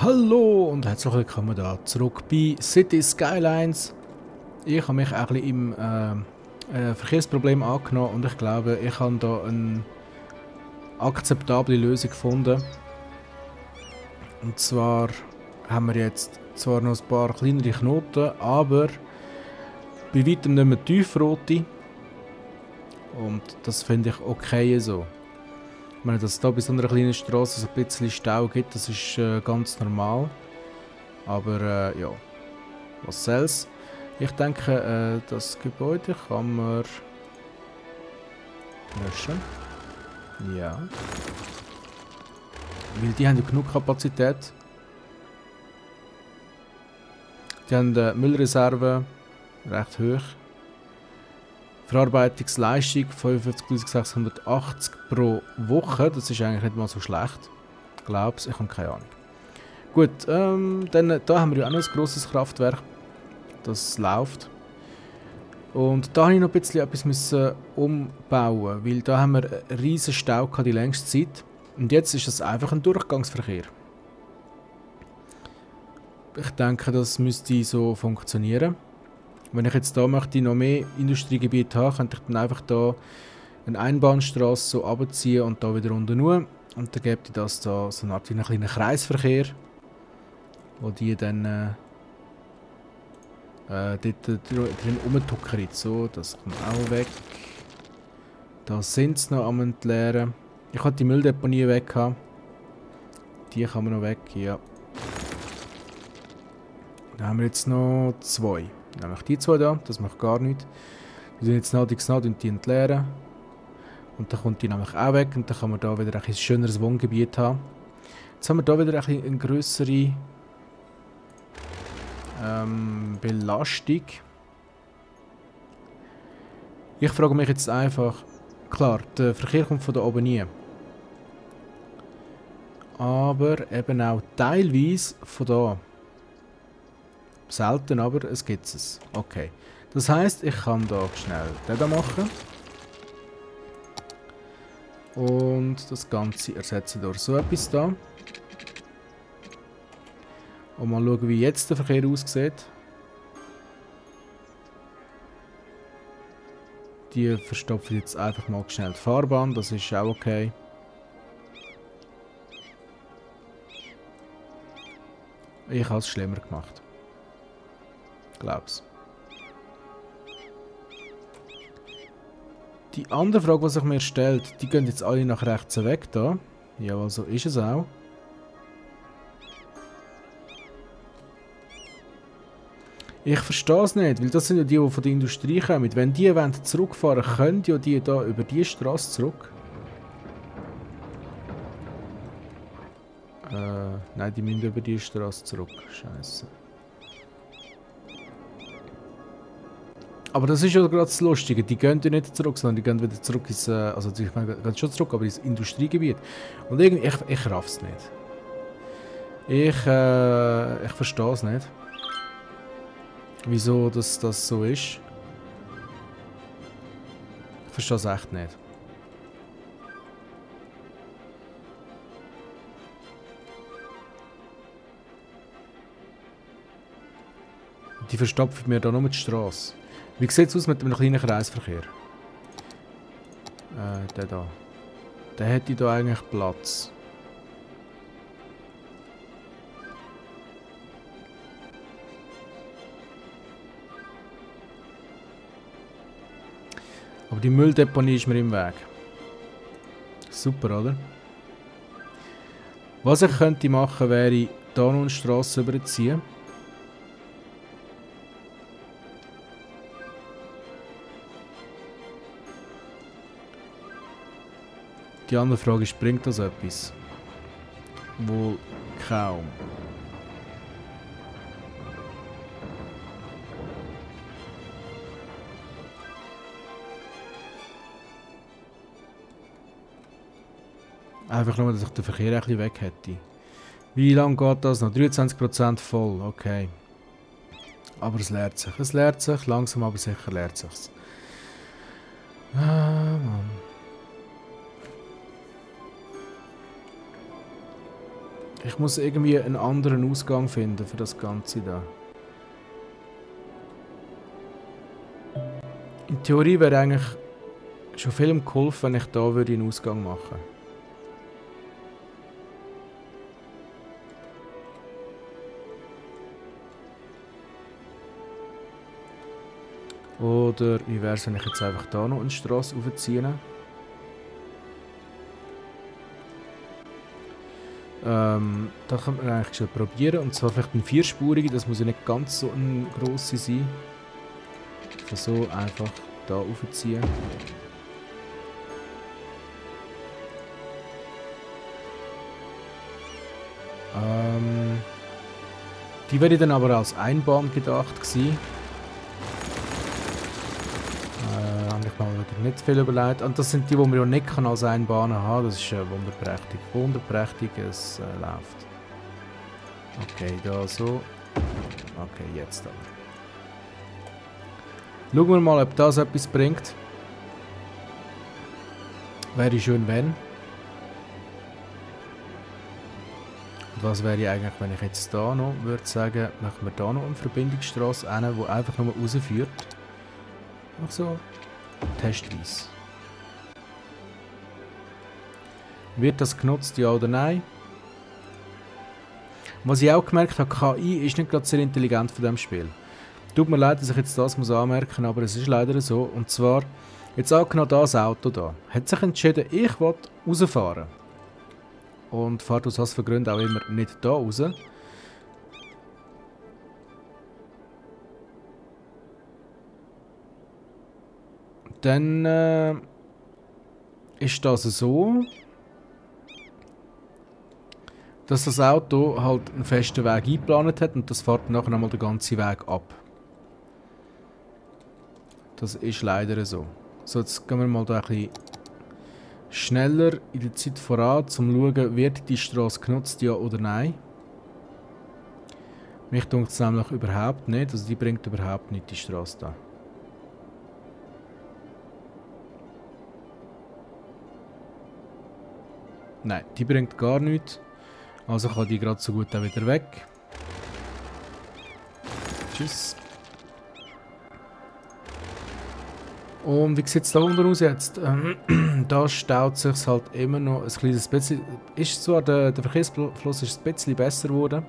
Hallo und herzlich willkommen da zurück bei City Skylines. Ich habe mich auch ein bisschen im Verkehrsproblem angenommen und ich glaube, ich habe da eine akzeptable Lösung gefunden. Und zwar haben wir jetzt zwar noch ein paar kleinere Knoten, aber bei weitem nicht mehr tiefrote. Und das finde ich okay so. Ich meine, dass es da bei so einer kleinen Straße so ein bisschen Stau gibt, das ist ganz normal. Aber ja, was soll's. Ich denke, das Gebäude kann man löschen. Ja. Weil die haben ja genug Kapazität. Die haben Müllreserve recht hoch. Verarbeitungsleistung 55.680 pro Woche. Das ist eigentlich nicht mal so schlecht. Glaub's, ich habe keine Ahnung. Gut, dann da haben wir ja auch noch ein grosses Kraftwerk. Das läuft. Und da habe ich noch ein bisschen etwas müssen umbauen, weil da haben wir einen riesen Stau gehabt die längste Zeit. Und jetzt ist es einfach ein Durchgangsverkehr. Ich denke, das müsste so funktionieren. Wenn ich jetzt da möchte noch mehr Industriegebiete haben, könnte ich dann einfach da eine Einbahnstraße so runterziehen und da wieder unten nur. Und dann gibt das da so eine Art wie einen kleinen Kreisverkehr, wo die dann dort drin rumtuckern. So, das kommt auch weg. Da sind sie noch am Entleeren. Ich hatte die Mülldeponie weg. Die kann man noch weg, ja. Dann haben wir jetzt noch zwei. Nämlich die zwei da, das macht gar nichts. Die sind jetzt nach und die entleeren. Und dann kommt die nämlich auch weg und dann kann man da wieder ein schöneres Wohngebiet haben. Jetzt haben wir da wieder eine grössere Belastung. Ich frage mich jetzt einfach, klar, der Verkehr kommt von da oben nie. Aber eben auch teilweise von da. Selten, aber es gibt es. Okay. Das heisst, ich kann da schnell den da machen. Und das Ganze ersetzen durch so etwas da. Und mal schauen, wie jetzt der Verkehr aussieht. Die verstopfen jetzt einfach mal schnell die Fahrbahn, das ist auch okay. Ich habe es schlimmer gemacht. Glaub's. Die andere Frage, die sich mir stellt, die gehen jetzt alle nach rechts weg da. Ja, also ist es auch. Ich verstehe es nicht, weil das sind ja die von der Industrie kommen. Wenn die zurückfahren wollen, können ja die da über die Straße zurück. Nein, die müssen über die Straße zurück. Scheiße. Aber das ist ja gerade das Lustige. Die gehen ja nicht zurück, sondern die gehen wieder zurück ins... also die gehen schon zurück, aber ins Industriegebiet. Und irgendwie, ich raff's nicht. Ich verstehe es nicht. Wieso das so ist. Ich verstehe es echt nicht. Die verstopfen mir da nur die Straße. Wie sieht es aus mit einem kleinen Kreisverkehr? Der da. Der hätte da eigentlich Platz. Aber die Mülldeponie ist mir im Weg. Super, oder? Was ich könnte machen, wäre hier noch eine Straße überziehen. Die andere Frage ist, bringt das etwas? Wohl kaum. Einfach nur, dass ich den Verkehr ein bisschen weg hätte. Wie lange geht das noch? 23% voll, okay. Aber es lehrt sich. Es lehrt sich, langsam aber sicher lehrt sich's. Ah, Mann. Ich muss irgendwie einen anderen Ausgang finden für das Ganze da. In Theorie wäre eigentlich schon viel geholfen, wenn ich da würde einen Ausgang machen. Oder wie wäre es, wenn ich jetzt einfach da noch eine Straße aufziehe? Da könnte man eigentlich schon probieren. Und zwar vielleicht eine vierspurige, das muss ja nicht ganz so eine grosse sein. So einfach da aufziehen. Die wäre dann aber als Einbahn gedacht gewesen. Habe ich mal wieder nicht viel überlegt. Und das sind die, die man ja nicht als Einbahn haben. Das ist wunderprächtig. Wunderprächtig, es läuft. Okay, da so. Okay, jetzt aber. Schauen wir mal, ob das etwas bringt. Wäre schön, wenn. Und was wäre eigentlich, wenn ich jetzt da noch würde sagen, machen wir da noch eine Verbindungsstrasse hin, die einfach nur rausführt. Ach so, testweise. Wird das genutzt, ja oder nein? Was ich auch gemerkt habe, KI ist nicht gerade sehr intelligent von diesem Spiel. Tut mir leid, dass ich jetzt das muss anmerken, aber es ist leider so. Und zwar, jetzt angenommen das Auto da, hat sich entschieden, ich will rausfahren. Und fahrt aus was für Gründen auch immer nicht da raus. Dann ist das so, dass das Auto halt einen festen Weg eingeplant hat und das fährt nachher nochmal den ganzen Weg ab. Das ist leider so. So, jetzt gehen wir mal da ein bisschen schneller in der Zeit voran, um zu schauen, wird die Straße genutzt, ja oder nein. Mich dunkt es nämlich überhaupt nicht, also die bringt überhaupt nicht die Straße da. Nein, die bringt gar nichts. Also kann die gerade so gut auch wieder weg. Tschüss. Und wie sieht es da unten aus jetzt? Da staut es sich halt immer noch ein kleines bisschen. Ist zwar der Verkehrsfluss ist ein bisschen besser geworden,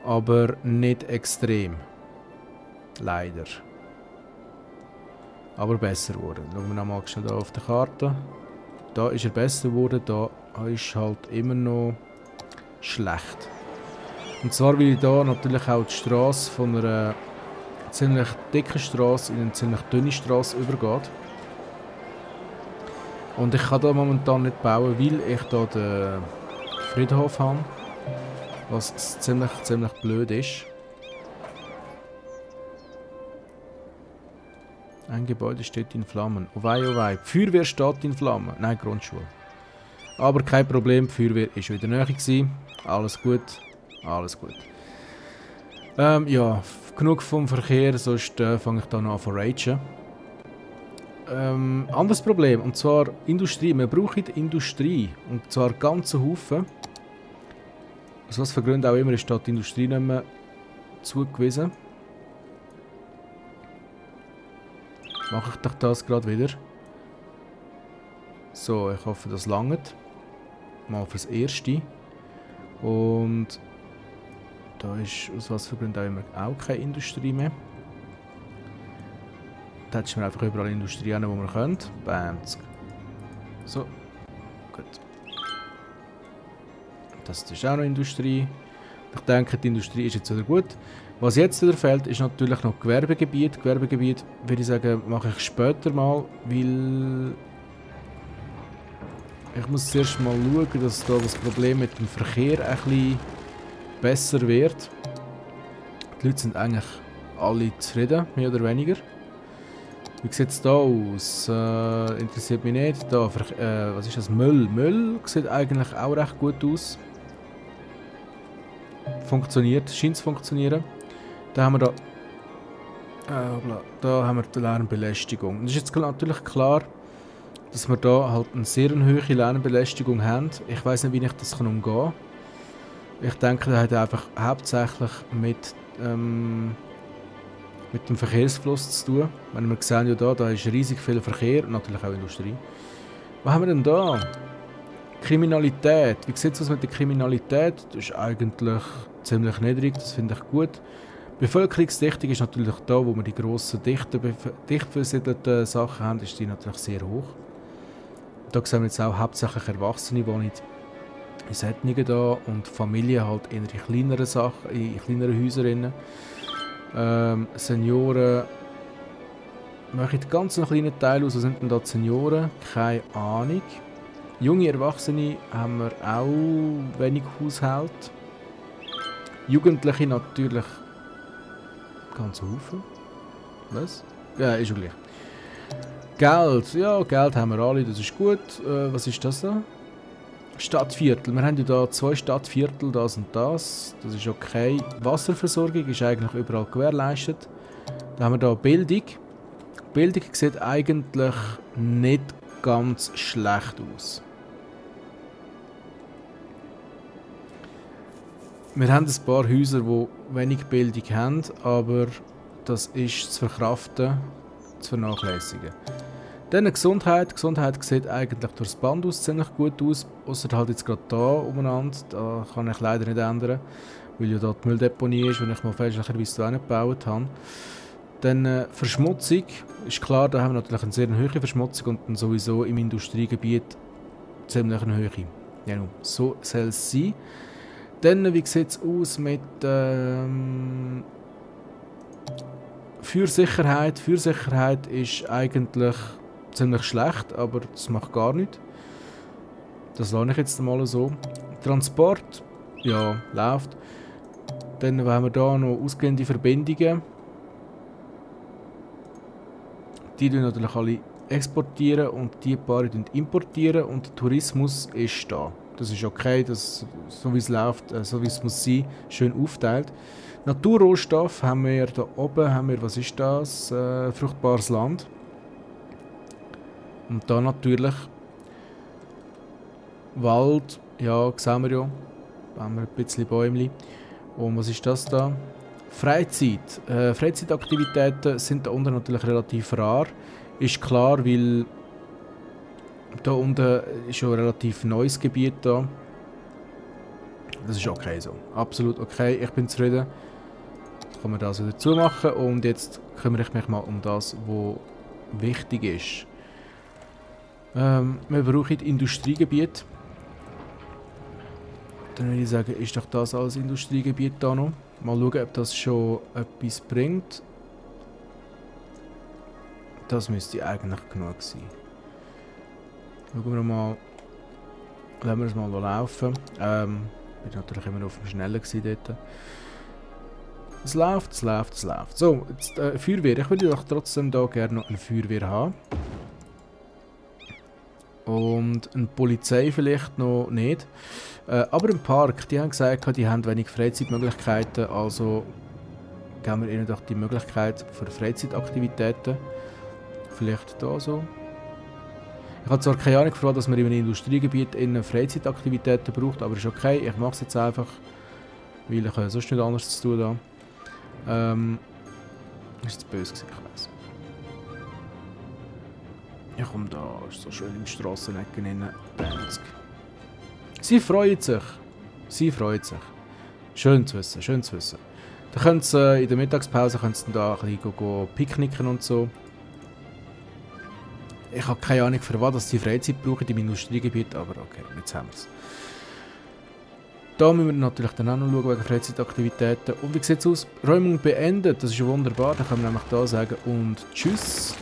aber nicht extrem. Leider. Aber besser geworden. Schauen wir nochmal schnell auf der Karte. Da ist er besser geworden, da ist halt immer noch schlecht. Und zwar weil da natürlich auch die Straße von einer ziemlich dicken Straße in eine ziemlich dünne Straße übergeht. Und ich kann da momentan nicht bauen, weil ich da den Friedhof habe. Was ziemlich blöd ist. Ein Gebäude steht in Flammen. Oh wei, oh wei. Die Feuerwehr steht in Flammen. Nein, Grundschule. Aber kein Problem, die Feuerwehr war wieder näher gewesen. Alles gut. Alles gut. Ja, genug vom Verkehr, sonst fange ich da noch an zu ragen. Anderes Problem, und zwar Industrie. Wir brauchen Industrie. Und zwar ganze Haufen. Aus was für Gründen auch immer ist da die Industrie nicht mehr zugewiesen. Mache ich doch das gerade wieder. So, ich hoffe, das langt. Mal fürs Erste. Und da ist aus was für Gründen auch immer auch keine Industrie mehr. Da hätten wir einfach überall Industrie hin, wo wir können. Bam. So. Gut. Das ist auch noch Industrie. Ich denke, die Industrie ist jetzt wieder gut. Was jetzt wieder fehlt, ist natürlich noch Gewerbegebiet. Gewerbegebiet, würde ich sagen, mache ich später mal, weil ich muss zuerst mal schauen, dass da das Problem mit dem Verkehr ein bisschen besser wird. Die Leute sind eigentlich alle zufrieden, mehr oder weniger. Wie sieht es da aus? Interessiert mich nicht. Da, was ist das? Müll. Müll sieht eigentlich auch recht gut aus. Funktioniert, scheint zu funktionieren. Da haben wir da haben wir die Lärmbelästigung. Es ist jetzt natürlich klar, dass wir da halt eine sehr hohe Lärmbelästigung haben. Ich weiß nicht, wie ich das umgehen kann. Ich denke, das hat einfach hauptsächlich mit dem Verkehrsfluss zu tun. Wenn wir sehen, ja da ist riesig viel Verkehr, natürlich auch Industrie. Was haben wir denn da? Kriminalität. Wie sieht es aus mit der Kriminalität? Das ist eigentlich ziemlich niedrig, das finde ich gut. Bevölkerungsdichtung ist natürlich da, wo wir die grossen, dicht besiedelten Sachen haben, ist die natürlich sehr hoch. Da sehen wir jetzt auch hauptsächlich Erwachsene, die nicht in Sättigen da und Familien halt eher in kleineren Sachen, in kleineren Häusern. Senioren machen ganz einen kleinen Teil aus. Was sind denn da die Senioren? Keine Ahnung. Junge Erwachsene haben wir auch wenig Haushalte. Jugendliche natürlich ganz Haufen. Was? Ja, ist schon gleich. Geld. Ja, Geld haben wir alle, das ist gut. Was ist das da? Stadtviertel. Wir haben ja hier 2 Stadtviertel, das und das. Das ist okay. Wasserversorgung ist eigentlich überall gewährleistet. Dann haben wir hier Bildung. Bildung sieht eigentlich nicht ganz schlecht aus. Wir haben ein paar Häuser, die wenig Bildung haben, aber das ist zu verkraften, zu vernachlässigen. Dann Gesundheit. Gesundheit sieht eigentlich durch das Band aus ziemlich gut aus, außer halt jetzt gerade da umeinander. Da kann ich leider nicht ändern, weil ja da die Mülldeponie ist, wenn ich mal fälschlicherweise auch nicht gebaut habe. Dann Verschmutzung. Ist klar, da haben wir natürlich eine sehr hohe Verschmutzung und dann sowieso im Industriegebiet ziemlich eine hohe. Ja, so soll es sein. Dann, wie sieht es aus mit Feuersicherheit? Feuersicherheit ist eigentlich ziemlich schlecht, aber das macht gar nichts. Das lasse ich jetzt mal so. Transport, ja, läuft. Dann haben wir hier noch ausgehende Verbindungen. Die natürlich alle exportieren und die paar importieren und der Tourismus ist da. Das ist okay, das, so wie es läuft, so wie es muss sein, schön aufteilt. Naturrohstoff haben wir da oben, was ist das? Fruchtbares Land. Und da natürlich Wald, ja, sehen wir ja. Da haben wir ein bisschen Bäumchen. Und was ist das da? Freizeit. Freizeitaktivitäten sind da unten natürlich relativ rar. Ist klar, weil da unten ist schon ein relativ neues Gebiet da. Das ist okay so. Absolut okay. Ich bin zufrieden. Jetzt kann man das wieder zumachen und jetzt kümmere ich mich mal um das, was wichtig ist. Wir brauchen Industriegebiet. Dann würde ich sagen, ist doch das als Industriegebiet da noch. Mal schauen, ob das schon etwas bringt. Das müsste eigentlich genug sein. Schauen wir mal. Lassen wir es mal laufen. Ich war natürlich immer auf dem Schnellen dort. Es läuft, es läuft, es läuft. So, jetzt Feuerwehr. Ich würde doch trotzdem da gerne noch eine Feuerwehr haben. Und eine Polizei vielleicht noch nicht. Aber im Park, die haben gesagt, die haben wenig Freizeitmöglichkeiten, also geben wir ihnen doch die Möglichkeit für Freizeitaktivitäten. Vielleicht da so. Ich habe zwar keine Ahnung, dass man in einem Industriegebiet Freizeitaktivitäten braucht, aber ist okay, ich mache es jetzt einfach, weil ich sonst nicht anders zu tun habe. Ist jetzt böse gewesen, ich weiss. Ja komm, da ist so schön im Strassenecken innen. 20. Sie freut sich. Sie freut sich. Schön zu wissen, schön zu wissen. Da könnt ihr in der Mittagspause da ein bisschen picknicken und so. Ich habe keine Ahnung, für was die Freizeit brauchen im Industriegebiet, aber okay, jetzt haben wir es. Da müssen wir natürlich dann auch noch schauen wegen Freizeitaktivitäten. Und wie sieht es aus? Räumung beendet, das ist ja wunderbar, da können wir nämlich da sagen und tschüss.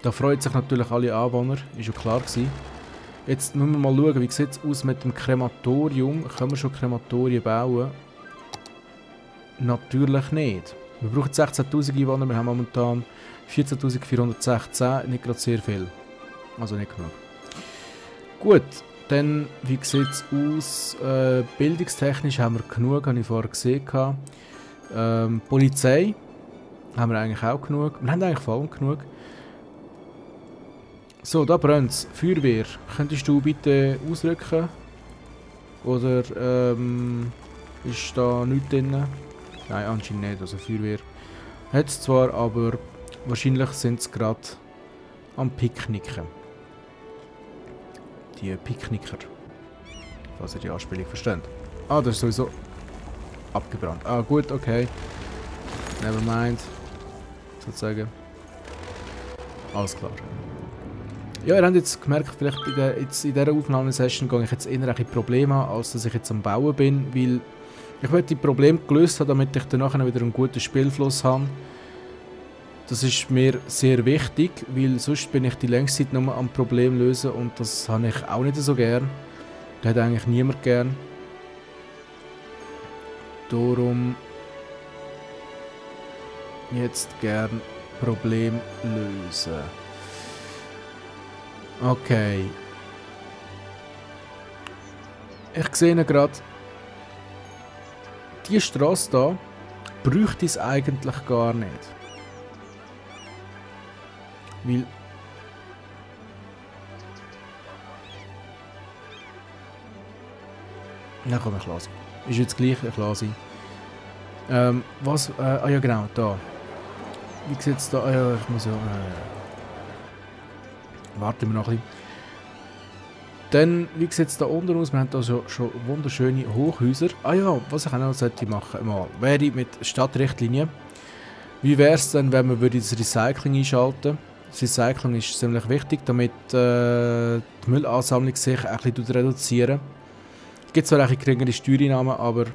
Da freut sich natürlich alle Anwohner, ist ja klar gewesen. Jetzt müssen wir mal schauen, wie sieht es aus mit dem Krematorium. Können wir schon Krematorien bauen? Natürlich nicht. Wir brauchen 16'000 Einwohner, wir haben momentan 14'416, nicht gerade sehr viel. Also nicht genug. Gut, dann wie sieht es aus? Bildungstechnisch haben wir genug, habe ich vorher gesehen. Polizei haben wir eigentlich auch genug. Wir haben eigentlich vor allem genug. So, da brennt es. Feuerwehr. Könntest du bitte ausrücken? Oder ist da nichts drin? Nein, anscheinend nicht. Also Feuerwehr hat es zwar, aber wahrscheinlich sind sie gerade am Picknicken. Die Picknicker. Falls ihr die Anspielung versteht. Ah, das ist sowieso abgebrannt. Ah, gut, okay. Nevermind. Sozusagen. Alles klar. Ja, ihr habt jetzt gemerkt, vielleicht in dieser Aufnahmesession gehe ich jetzt eher ein Probleme an, als dass ich jetzt am Bauen bin, weil ich will die Probleme gelöst haben, damit ich dann nachher wieder einen guten Spielfluss habe. Das ist mir sehr wichtig, weil sonst bin ich die längste Zeit nur am Problem lösen und das habe ich auch nicht so gern. Das hat eigentlich niemand gern. Darum jetzt gern Problem lösen. Okay. Ich sehe gerade, die Straße hier bräuchte es eigentlich gar nicht. Weil na komm, ich lasse. Ist jetzt gleich, ich lasse. Was? Ah ja genau, da. Wie sieht es da? Ah ja, ich muss ja... warten wir noch ein bisschen. Dann, wie sieht es da unten aus? Wir haben da schon wunderschöne Hochhäuser. Ah ja, was ich auch noch sollte machen mal, wäre mit Stadtrichtlinien. Wie wäre es denn, wenn wir das Recycling einschalten? Das Recycling ist ziemlich wichtig, damit die Müllansammlung sich ein bisschen reduzieren. Es gibt zwar ein geringere Steuereinnahmen, aber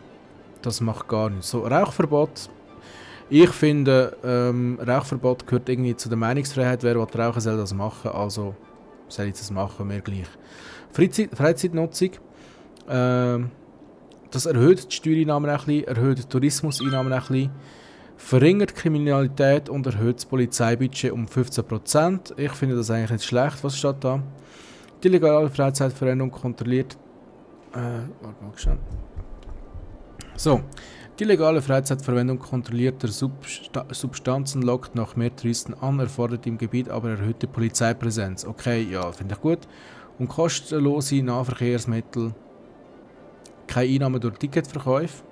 das macht gar nichts. So, Rauchverbot. Ich finde, Rauchverbot gehört irgendwie zu der Meinungsfreiheit. Wer will rauchen, soll das machen. Also soll ich das machen, mir gleich. Freizeitnutzung. Das erhöht die Steuereinnahmen ein bisschen, erhöht die Tourismuseinnahmen ein bisschen, verringert die Kriminalität und erhöht das Polizeibudget um 15%. Ich finde das eigentlich nicht schlecht. Was steht da? Die legale Freizeitverwendung kontrolliert... warte mal schnell. So. Die legale Freizeitverwendung kontrollierter Substanzen lockt noch mehr Touristen an, erfordert im Gebiet aber erhöhte Polizeipräsenz. Okay, ja, finde ich gut. Und kostenlose Nahverkehrsmittel. Keine Einnahmen durch Ticketverkäufe.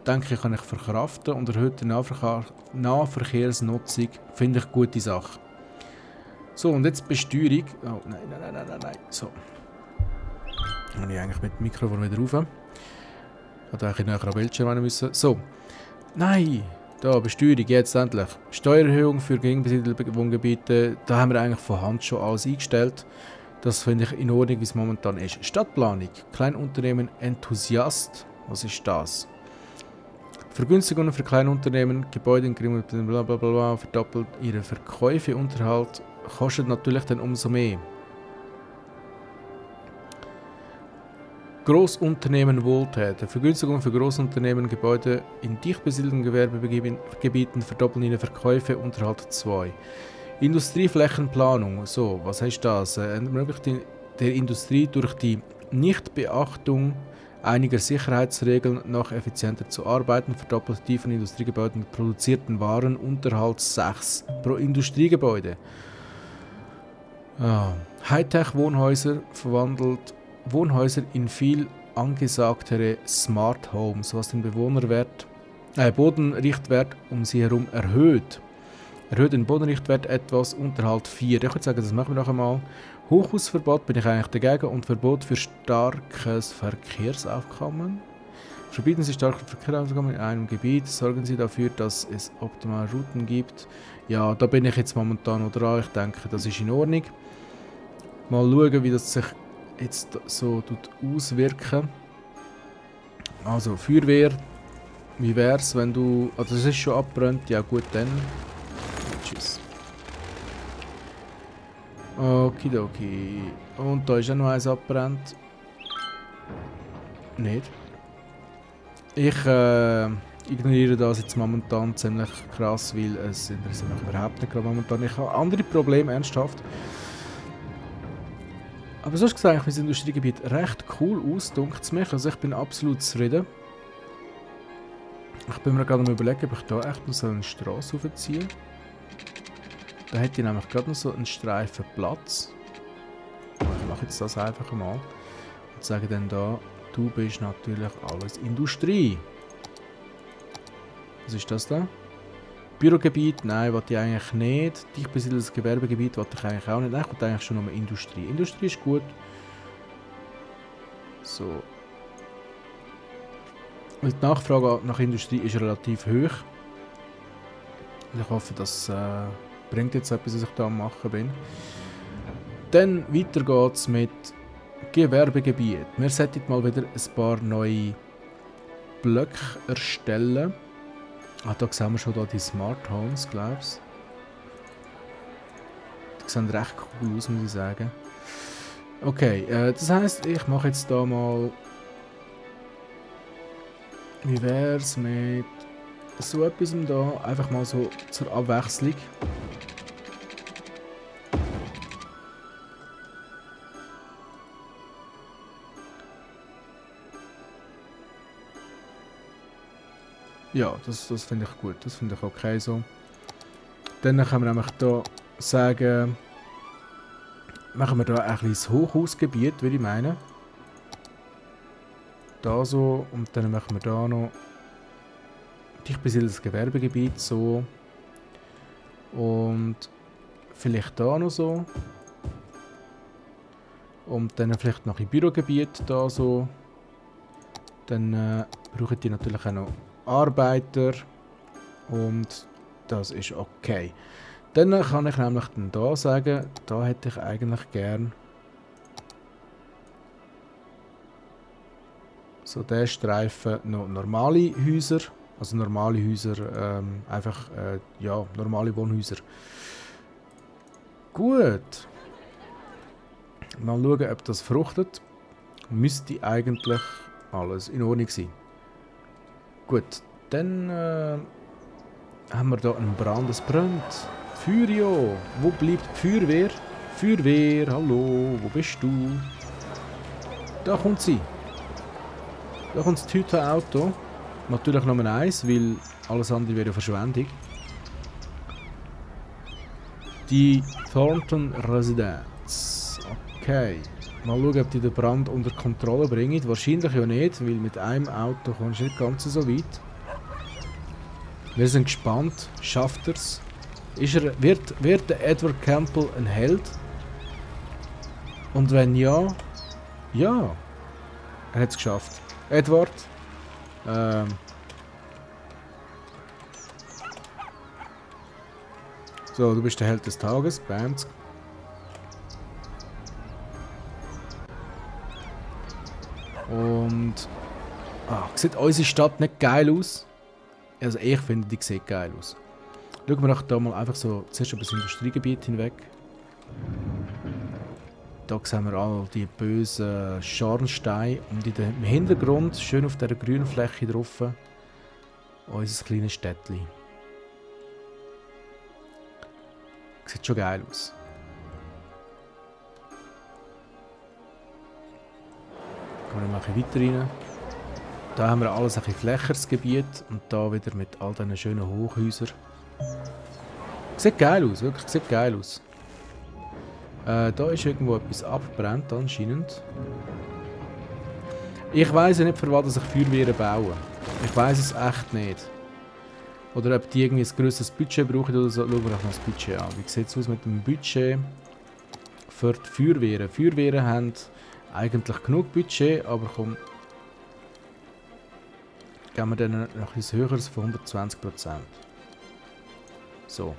Denke ich, kann ich verkraften. Und erhöhte Nahverkehrsnutzung finde ich eine gute Sache. So, und jetzt Besteuerung. Oh, nein. So. Dann habe ich eigentlich mit dem Mikrofon wieder rauf. Hätte eigentlich näher am Bildschirm müssen. So. Nein! Da, Besteuerung, jetzt endlich. Steuererhöhung für gegenbesiedelte Wohngebiete. Da haben wir eigentlich von Hand schon alles eingestellt. Das finde ich in Ordnung, wie es momentan ist. Stadtplanung. Kleinunternehmen Enthusiast. Was ist das? Vergünstigungen für Kleinunternehmen. Gebäude in Grimm blablabla verdoppelt ihre Verkäufe. Unterhalt kostet natürlich dann umso mehr. Grossunternehmen Wohltäter. Vergünstigungen für Grossunternehmen, Gebäude in dicht besiedelten Gewerbegebieten verdoppeln ihre Verkäufe, Unterhalt 2. Industrieflächenplanung. So, was heißt das? Ermöglicht der Industrie durch die Nichtbeachtung einiger Sicherheitsregeln noch effizienter zu arbeiten, verdoppelt die von Industriegebäuden produzierten Waren, Unterhalt 6 pro Industriegebäude. Hightech-Wohnhäuser verwandelt Wohnhäuser in viel angesagtere Smart Homes, was den Bodenrichtwert um sie herum erhöht. Erhöht den Bodenrichtwert etwas, Unterhalt 4. Ich würde sagen, das machen wir noch einmal. Hochhausverbot bin ich eigentlich dagegen und Verbot für starkes Verkehrsaufkommen. Verbieten Sie starke Verkehrsaufkommen in einem Gebiet, sorgen Sie dafür, dass es optimale Routen gibt. Ja, da bin ich jetzt momentan noch dran. Ich denke, das ist in Ordnung. Mal schauen, wie das sich jetzt so auswirken. Also Feuerwehr, wie wäre es, wenn du... Also das ist schon abbrennt, ja gut, dann... Tschüss. Okidoki. Und da ist auch noch eins abbrennt. Nicht. Ich ignoriere das jetzt momentan ziemlich krass, weil es interessiert mich überhaupt nicht gerade momentan. Ich habe andere Probleme, ernsthaft. Aber sonst gesagt, mein Industriegebiet recht cool aus, dunkt es mich. Also ich bin absolut zufrieden. Ich bin mir gerade am überlegen, ob ich da echt noch so eine Straße aufziehe. Da hätte ich nämlich gerade noch so einen Streifen Platz. Ich mache jetzt das einfach mal. Und sage dann da du bist natürlich alles Industrie. Was ist das da? Bürogebiet? Nein, wollte ich eigentlich nicht. Dicht besiedeltes Gewerbegebiet wollte ich eigentlich auch nicht. Nein, ich wollte eigentlich schon nur Industrie. Industrie ist gut. So. Und die Nachfrage nach Industrie ist relativ hoch. Ich hoffe, das bringt jetzt etwas, was ich da am machen bin. Dann weiter geht's mit Gewerbegebiet. Wir sollten mal wieder ein paar neue Blöcke erstellen. Ah, da sehen wir schon da die Smart Homes, glaube ich. Die sehen recht cool aus, muss ich sagen. Okay, das heisst, ich mache jetzt da mal... Wie wäre es mit so etwas da? Einfach mal so zur Abwechslung. Ja, das finde ich gut. Das finde ich okay so. Dann können wir nämlich hier sagen, machen wir da ein kleines Hochhausgebiet, würde ich meinen. Da so, und dann machen wir da noch dicht besiedeltes Gewerbegebiet so. Und vielleicht da noch so. Und dann vielleicht noch ein Bürogebiet da so. Dann brauchen die natürlich auch noch Arbeiter. Und das ist okay. Dann kann ich nämlich dann da sagen, da hätte ich eigentlich gern so der Streifen noch normale Häuser. Also normale Häuser, einfach, ja, normale Wohnhäuser. Gut. Mal schauen, ob das fruchtet. Müsste eigentlich alles in Ordnung sein. Gut, dann haben wir da einen Brand, es brennt. Feuer, wo bleibt die Feuerwehr? Feuerwehr, hallo, wo bist du? Da kommt sie. Da kommt das Tütenauto. Natürlich Nummer 1, weil alles andere wäre Verschwendung. Die Thornton Residence. Okay. Mal schauen, ob die den Brand unter Kontrolle bringen. Wahrscheinlich ja nicht, weil mit einem Auto kommst du nicht ganz so weit. Wir sind gespannt. Schafft er es? Wird der Edward Campbell ein Held? Und wenn ja, ja. Er hat es geschafft. Edward. So, du bist der Held des Tages. Bam. Und... sieht unsere Stadt nicht geil aus? Also ich finde, die sieht geil aus. Schauen wir doch da mal einfach so zuerst über das Industriegebiet hinweg. Da sehen wir all die bösen Schornsteine und im Hintergrund, schön auf dieser grünen Fläche drauf, unser kleines Städtchen. Sieht schon geil aus. Gehen wir mal ein bisschen weiter rein. Da haben wir alles ein bisschen flächeres Gebiet und da wieder mit all diesen schönen Hochhäusern. Sieht geil aus, wirklich, sieht geil aus. Da ist irgendwo etwas abgebrannt anscheinend. Ich weiss ja nicht, für was ich Feuerwehren baue. Ich weiss es echt nicht. Oder ob die irgendwie ein grösseres Budget brauchen oder so. Schauen wir doch noch das Budget an. Wie sieht es aus mit dem Budget für die Feuerwehren? Feuerwehren haben eigentlich genug Budget, aber komm, geben wir denen noch etwas höheres von 120%. So.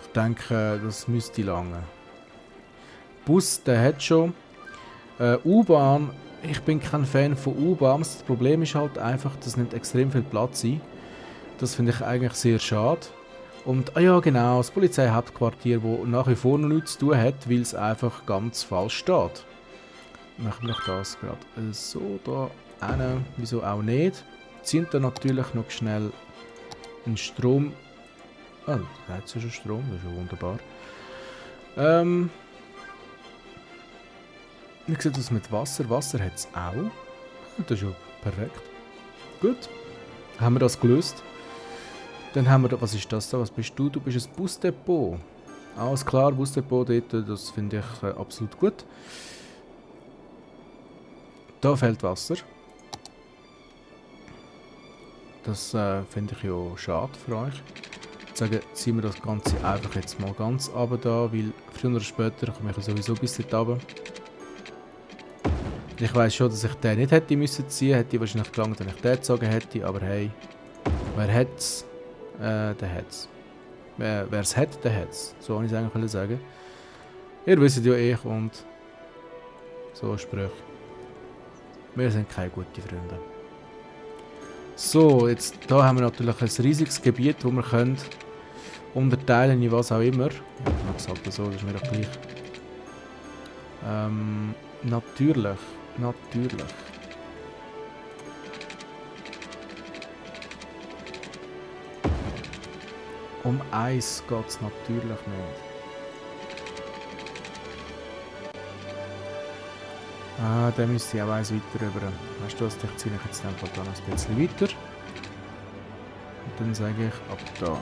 Ich denke, das müsste lange. Bus, der hat schon. U-Bahn, ich bin kein Fan von U-Bahns. Das Problem ist halt einfach, dass nicht extrem viel Platz ist. Das finde ich eigentlich sehr schade. Und, ja genau, das Polizeihauptquartier, wo nach wie vor noch nichts zu tun hat, weil es einfach ganz falsch steht. Machen wir das gerade so da hin. Wieso auch nicht? Ziehen dann natürlich noch schnell einen Strom. Ah, da hat es ja schon Strom, das ist ja wunderbar. Wie sieht das mit Wasser? Wasser hat es auch. Das ist ja perfekt. Gut. Haben wir das gelöst. Dann haben wir da, was ist das da? Was bist du? Du bist ein Busdepot. Alles klar, Busdepot dort, das finde ich absolut gut. Da fehlt Wasser. Das finde ich ja schade für euch. Ich sage, ziehen wir das Ganze einfach jetzt mal ganz runter da, weil früher oder später komme ich sowieso bis dort runter. Ich weiss schon, dass ich den nicht hätte müssen ziehen, hätte wahrscheinlich gelangt, wenn ich den gezogen hätte, aber hey, wer hat's, der hat's. Wer es hat, der hat's. So wollte ich es eigentlich sagen. Ihr wisst ja ich und so Sprüche. Wir sind keine guten Freunde. So, jetzt da haben wir natürlich ein riesiges Gebiet, wo wir können unterteilen in was auch immer. Ja, ich sage das so, das ist mir doch gleich. Natürlich. Um Eis geht es natürlich nicht. Ah, dann müsste ich auch eins weiter rüber. Weißt du was, ich ziehe jetzt einfach da noch ein bisschen weiter. Und dann sage ich ab da.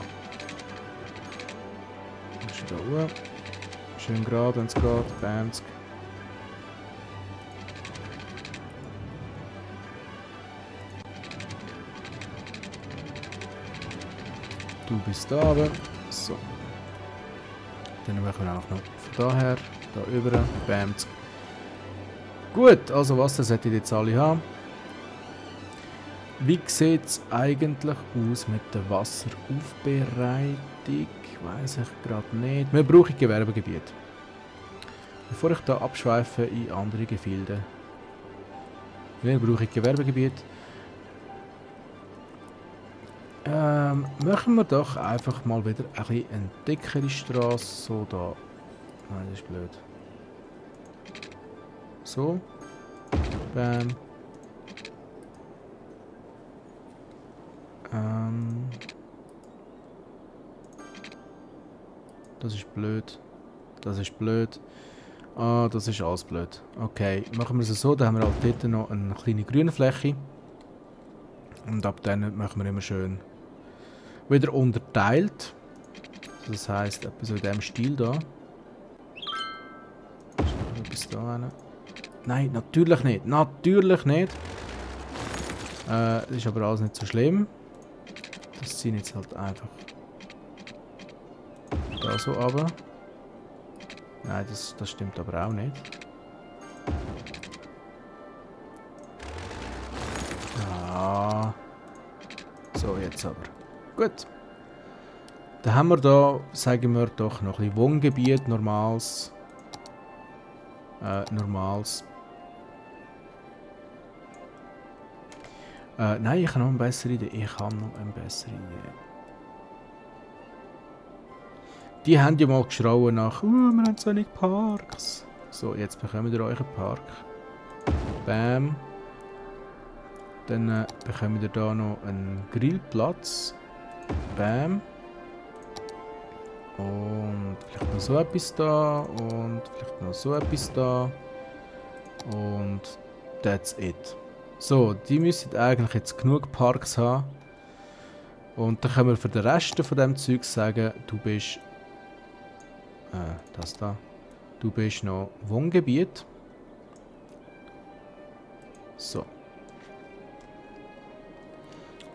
Da oben. Schön gerade, wenn es geht. Bamsk. Du bist da oben. So. Dann machen wir auch noch von daher, da über. Bamsk. Gut, also Wasser solltet ihr jetzt alle haben. Wie sieht es eigentlich aus mit der Wasseraufbereitung? Weiß ich gerade nicht. Wir brauchen Gewerbegebiet. Bevor ich da abschweife in andere Gefilde. Wir brauchen Gewerbegebiet. Machen wir doch einfach mal wieder ein bisschen eine dickere Straße. So da. Nein, das ist blöd. So. Bam. Das ist blöd. Das ist blöd. Ah, das ist alles blöd. Okay, machen wir es so. Dann haben wir halt dort noch eine kleine grüne Fläche. Und ab dann machen wir immer schön wieder unterteilt. Das heisst, etwas so in diesem Stil da. Etwas da hin. Nein, natürlich nicht. Natürlich nicht. Das ist aber alles nicht so schlimm. Das ziehen jetzt halt einfach da so runter. Nein, das stimmt aber auch nicht. Ah. So, jetzt aber. Gut. Dann haben wir da, sagen wir doch, noch ein bisschen Wohngebiet, normales. Nein, ich habe noch eine bessere Idee. Die haben ja mal geschrauen nach, wir haben so wenig Parks. So, jetzt bekommt ihr euren Park. Bam. Dann bekommt ihr da noch einen Grillplatz. Bam. Und vielleicht noch so etwas da. Und vielleicht noch so etwas da. Und that's it. So, die müssen eigentlich jetzt genug Parks haben. Und dann können wir für den Rest von dem Zeug sagen, du bist... das da. Du bist noch Wohngebiet. So.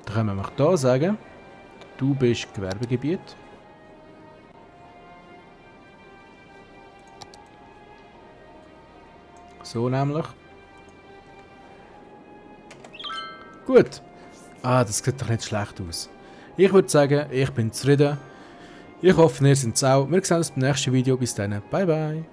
Dann können wir hier sagen, du bist Gewerbegebiet. So nämlich. Gut. Ah, das sieht doch nicht schlecht aus. Ich würde sagen, ich bin zufrieden. Ich hoffe, ihr seid es auch. Wir sehen uns beim nächsten Video. Bis dann. Bye, bye.